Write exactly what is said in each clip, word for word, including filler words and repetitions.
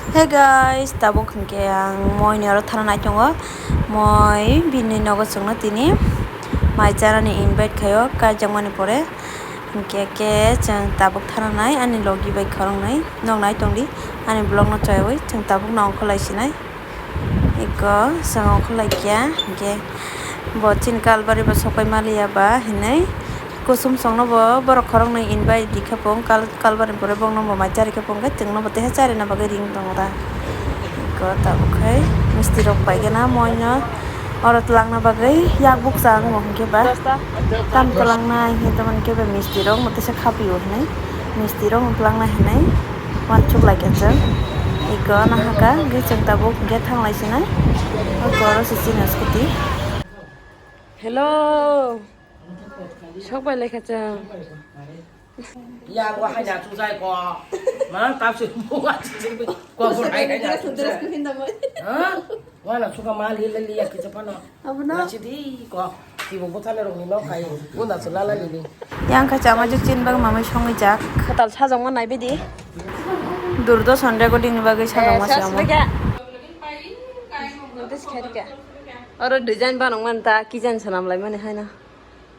Hey guys, tabuk hinkhe ang moi ni oro thana nai tongo. Moi bini nogo chwngno tini mai chanani invite khaio, kaijakmani pore. Hinkhe khe chwng tabuk thana nai ani logi bai khoroknwi. Nok nai tongdi ani vlog no choyawi chwng tabuk no ongkholai sinai. Iko chwng ongkholai kya hinkhe bo chini kalbari bo sopai maliya ba hinwi. Kusum songno bo borok khoroknwi invite di khe pung kal-, kalbari pore bongno bo mai chari khe pung khe chwngno bo teha charina bagwi ring tongo da. Iko tabuk khai misti rok paigena moino oro twlangna bagwi yak bukcha wngmo hinkhe ba tam twlangna hinkhe tamoni khe ba misti rok motesa khapio hinwi misti rok twlangna hinwi uansuk lai kha chwng. Iko nahaka hwnkhe chwng tabuk hinkhe thanglai sinai oko oro se chini scooty. Hello. Sok bai lai kha chwng. Yang wa hai na chu jai ko. Ma ta chu mo wa chu jai ko ko hai hai na chu jai. Ha? Wa na chu ka ma li li ya ki cha pa na. Abo na. Na chi di ko. Ti bo bo thale rong ni no khai. Bo na chu la la li ni. Yang kha chama juk chin bag mamai songwi jak. Khatal sajong ma nai bidi. Durdo sonre ko ding bagwi sajong ma chama. Oro design banong man ta kijan sanam lai mani hai na.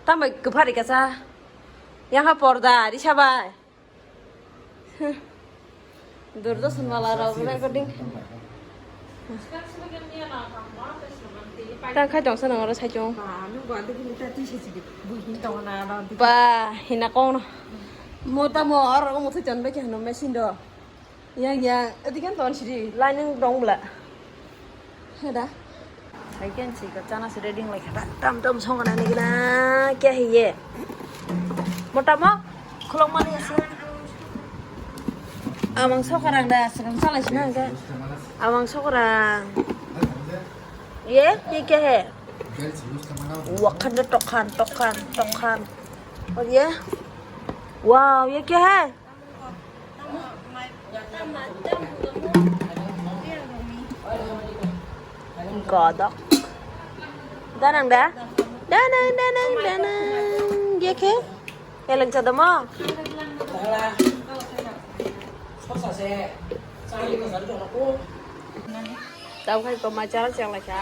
Tambai kwphari kasa. Yang ha porda risa bai. Durdo sunwala rok recording. Ta khai tongsa nang oro saichung. Ba hina kong no. Mota mo oro mo thai chon bai khe hano machine do. Yang yang edi kan ton siri lining dong bla. Heda. Hai ken si ka chana si reading lai kha tam tam song na ni gila kya hi ye. Mota mo khulok mani asa. Amang sokarang da sekarang salai sina ka. Amang sokarang. Ye, ye kya hai? Wakhan da tokhan tokhan tokhan. Aur ye? Wow, ye kya hai? Godok. Danang da? Danang, danang, danang. Ye khe? Eleng chadamo? Tau khai ko ma chara chang lai kha.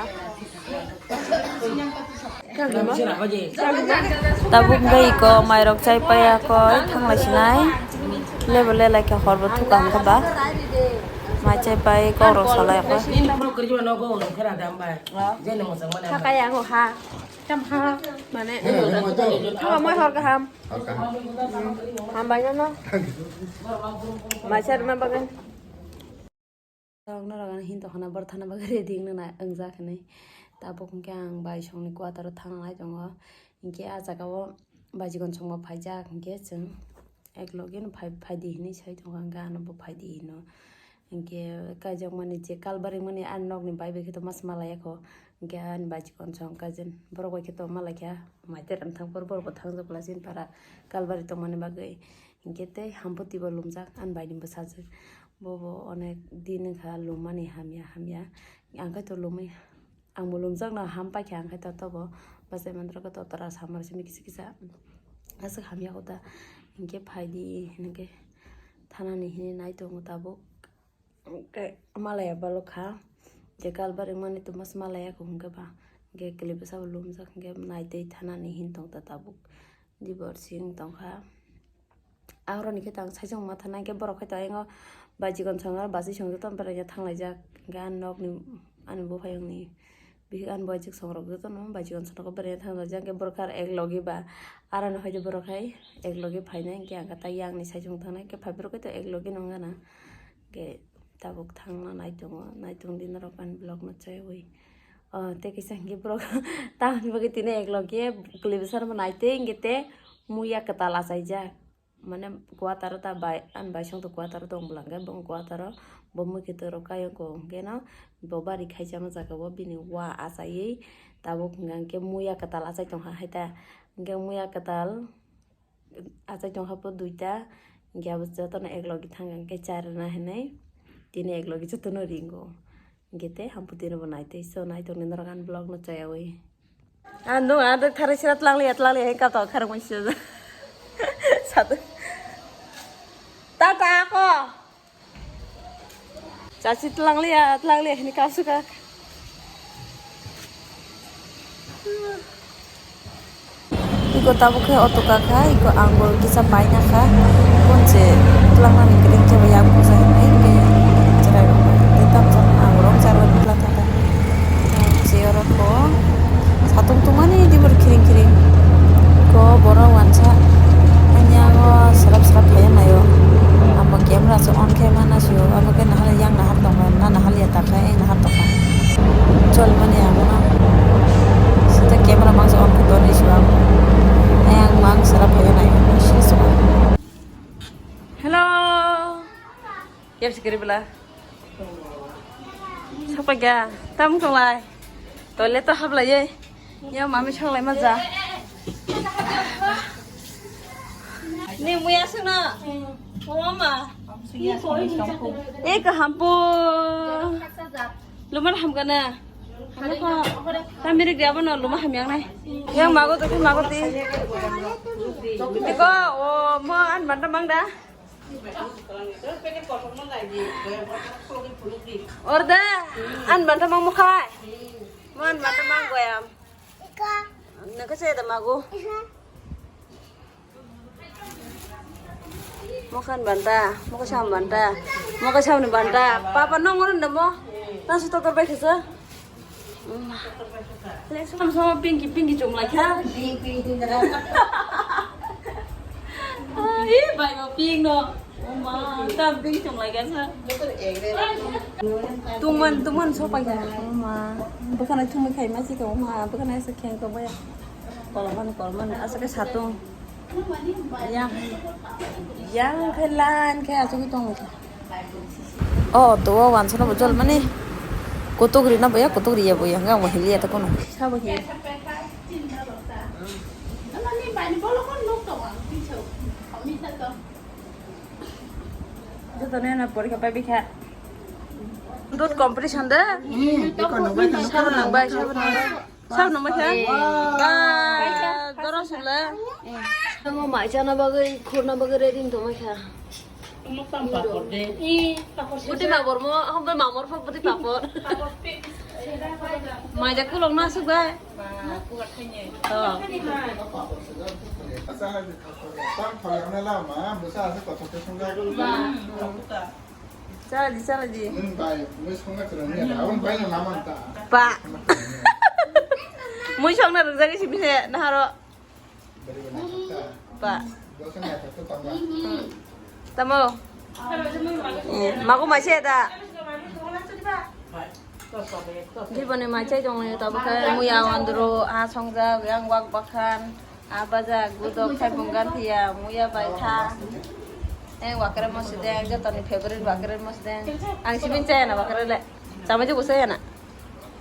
Tabuk wngkha iko mairok chai paiya koi thanglai sinai. Lebo lelai khe horbo thuka wngkha ba. Mai chai pai kokrok salai kho. Hakaya ngo ha. Tam ha. Mane. Tama moi hor kaham. Hambai no no. Mai chai rwna bagwi. Tok norok ano hin tongkhana borok thana bagwi ready wngna na wngjak hinwi. Tabuk hinkhe ang bai songni quarter o thangna nai tongo. Hinkhe ah jaga o bajigon songbo phaijak hinkhe chwng ek loge no phai, phaidi hinwi sai tongo, hinkhe ano bo phaidi hino. Hinkhe kaijakmani je kal baringmani ani nokni bai bai khe to mas malaya kho. Hinkhe ani bajigon song cousin borok bai khe to malaikha mai terem thang por borok bo thangjak bwla chini para kal bari tongmani bagwi. Hinkhe tei hampoti bo lumjak ani baini bwsajwk. Bobo onek din wngkha lummani hamya hamya. Ang khe to lumwi, ang bo lumjakno ham paikha, ang khe to tobo bachai mandrago totora samar simi kisa kisa aswk hamya kho ta. Hinkhe phaidi hinkhe thanani hinwi nai tongo tabuk. Hinkhe malaya balokha je kal baringmani to mas malaya kho hinkhe ba. Hinkhe kwlwi bwsabo lumjak hinkhe naitwi thanani hin tongta tabuk. Divorcing tongkha. Aroni khe tang saichung ma thana khe borok khe to ayang o bajigon song aro bachai song joto no beraina thanglaijak. Hinkhe ani nokni ani buphayungni bihik ani boyajwk song rok jotono bajigon song rok beraina thanglaijak. Hinkhe borok khe aro ek logi ba aroni hoide borok hai ek logi phainai. Hinkhe ang khe tai yang ni saichung thangnai hinkhe phai borok khe to ek logi no wngya na. Hinkhe tabuk thangna nai tongo, nai tongdi norok ani vlog no chayawi. O tei kisa hinkhe borok tamoni bagwi tini ek logi kwlwi bwsarokno naitwi hinkhe tei muya kwtal achaijak. Mane quarter o ta bai, ani bai song to quarter o tong bwla hinkhe bo quarter o bo mui kwtwrok kai o kho hinkhe no bo bari khaisa ma jaga o bini wa achaiwi tabuk hinkhe muya kwtal achai tongkha hai ta hinkhe muya kwtal achai tongkha po duita hinkhe abo jotono ek logi thangkha hinkhe charna hinwi tini ek logi jotono ringo. Hinkhe tei hamputino bo naitwi so naitokni norok ani vlog no chayawi. Ang nung ang dok tharai sira tlangliya tlangliya hai katok kharang mani sira. Satu. Tata ako. Chachi tlangliya, tlangliya hini kasu kak. Iko tabuk khe auto kakha, iko angul kisa paina kha. Bonse tlangnani kwrwng khe bo yak buja hinwi khe chwrai rok bai tei tamsa angul rok charo tlang kha. Che oro kho satung tungmani dibor khiring khiring. Ko borok wansa ani ango srap srap phaiya naio. Amo camera se on khe mana sio, amo khe nahal yang nahar tongkha, na nahal ya takha, yang nahar tongkha. Chol mani amo na. Sita camera mangsa on khe tonwi sio amo. Ayang mang srap phaiya naio. Hello. Yap sikiri bela. Sapa kya? Tam tonglai. Toilet to hap lai. Ya mami chang lai maja. Ni muya suna. Mama. Eh, kaham po. Lumar ham kana. Tamirik dia bono luma hamyang nai. Yang mago to mago ti. Iko o mo an banta mang da. Orda an banta mang mo khai. Mo an banta mang goyam. Naka se da mago. Mokhan banta, mokha sam banta, mokha sam ni banta. Papa nong ngoron demo. Tang su totor bai khasa. Sam so pinky pinky chum lai kha. Ih bai mo pink no. Oma, tam pinky chum lai kha. Tuman tuman so pai kha. Oma, bukan chum khai ma si ko oma, bukan sa kheng ko ba. Kolman kolman asa ke satung. Yang, yang khe line khe asugwi tongo. O to o wansano bo jol mani. Kutuk rina boya, kutuk riya boya, hwnga ang bo hiliya ta kono. Sabo hi. Joto ne na porikha pai bikha. Dut competition de. Hmm, iko nungbai, nungbai. Sabo nungbai, sabo nungbai. Sab nungbai kha? Ba, dorong sula. Tango mai chana bagwi, khurna bagwi ready tongmai kha. Buti ma bormo, ahom bai mamor pha buti papor. Mai ja kulong na suk bai. Oh. Tang phalangna lama, bwsa ase kothok khe swngjak. Chala di, chala di. Nwng bai, nwng songna kwrwngya, aboni bai no naman ta. Pa. Mui songna rwgjagwi simi se naharo. Bari bai naithok ta. Pa. Bo song naithok ta tamo. Tamo. Eh, mago mai se da. Giboni mai chai tong le tabuk khe muya andro a songjak yang wak bakhan. A bajak, budok, khaipung, ganthiya, muya bai kha. Ang wakre mosdeng, jotoni favorite wakre mosdeng. Ang sibin chaya na wakre le. Chamai je bo chaya na.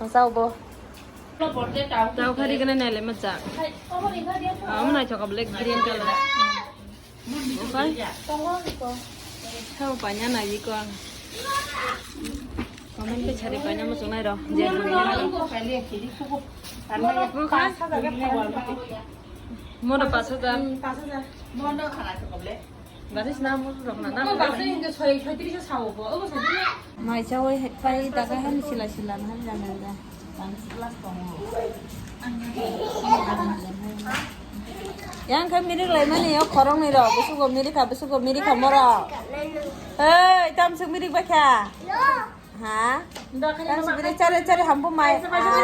Ang sao bo. Tau khari gana nai le ma cha. Amo nai choka black green color. Okai. Sao panya na iko. Comment ke chari panya mo sunai ro. Je. Mono pas hajar. Baris na mo rok na na. Mai chawai hai pai daga han sila sila na han jana da. Yang khe mirik lai mani o khorong ni ro, busugo mirik kha, busugo mirik kha mora. Hei, tam sung mirik bai kha. Ha? Tam sung mirik chare chare hampu mai. Ah.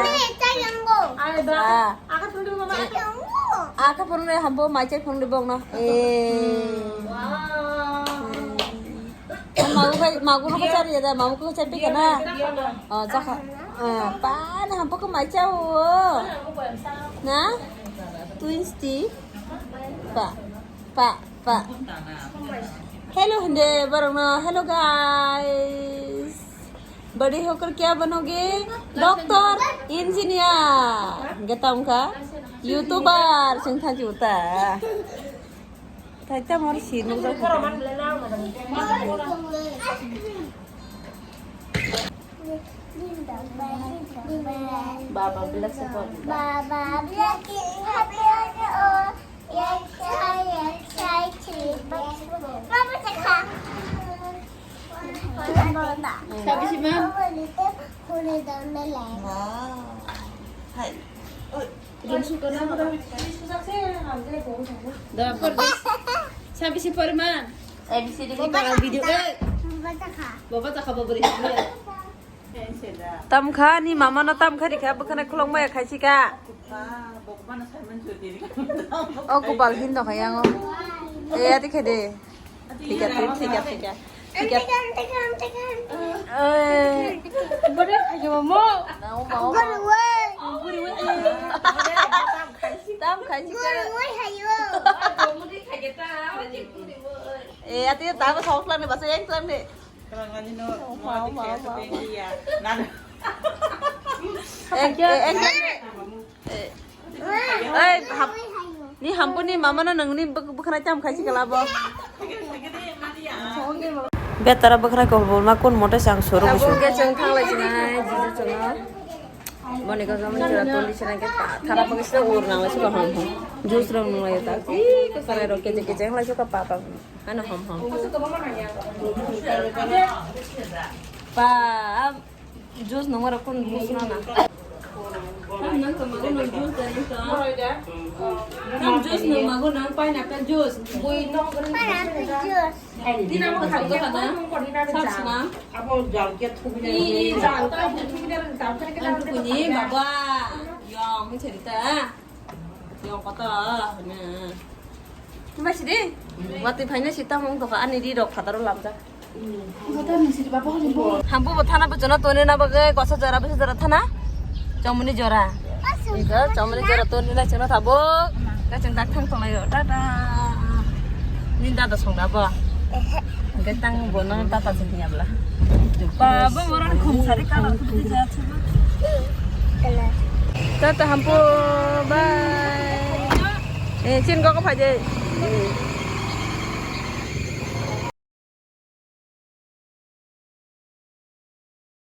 Ah. Aka phone re hampu mai chai phone re bong na. Eh. Magu kai, magu no kachar ya da, magu ko chapi kana. Oh, jaka. Ah, pa na hampu ko mai chao. Na? Twins ti. Pa, pa, pa. Hello hinde barang no. Hello guys. Badi hokar kya banoge? Doctor, engineer. Gatam ka? YouTuber sing tha juta. Thaita mor si nukjak kha. Baba bless you. Baba bless you. Happy birthday. Yes, I, yes, I, too. Baba, take care. Sabisi man. Wow. Hai. Oi. Da, por. Sabisi poriman. A B C D. Video. Eh. Baba taka baba ri. Tamkha ni mama no tamkha rikha bwkhana khulok maya khaisika. O Gopal hindo khayango. E ati khede. Thika, thika, thika, thika. Thika. Oi. Bore khayo mo. Nau mau mau. Bore wai. Bore wai. Tam khaisika. E ati tabo sok lang ni basa yang lang ni. Kalangani no, mau, mau, mau, mau. Nada. Eh, eh, eh, hap-, ni hampuni mama no nangni bwk-, bwkhana tam khaisi kala bo. Betara bwkhana ko bolma kun mote sang soro. Tabuk ke cheng thanglai sinai, jiji chungo. Boni ko gamni chura toli sinai ke ta-, thara bwkha sina ur nang lai suka ham ham. Juice rong nung lai ta. Ih, ko sarai rok keje keje lai suka pa pa. Ano ham ham. Pa, juice nungma rok kun musna na. Tam nang to mago nang juice da nang to. Tam juice nang mago nang pineapple juice. Pineapple juice. Di nang ko thang ko thang na. Sam sna. Abo jal ke thubini. Ih, jal ta thubini jal ta. Ang thubini baba. Yong, cerita. Yong kota na. Masih deh. Mati phaina sita mung to ani di rok phataro lamjak. Hampu bo thana bo jono toni na bagwi kosa jora bisa jora thana. Chomuni jora. Iko chomuni jora toni na chwngno thabo. Ka chwng dak thang tonglayo. Tata. Ni dada songda bo. Hingke tang bono tata sing ya bla. Baba moran khum sari kala tu tu ja chuma. Tata hampu bye. Eh, chin koko phaje.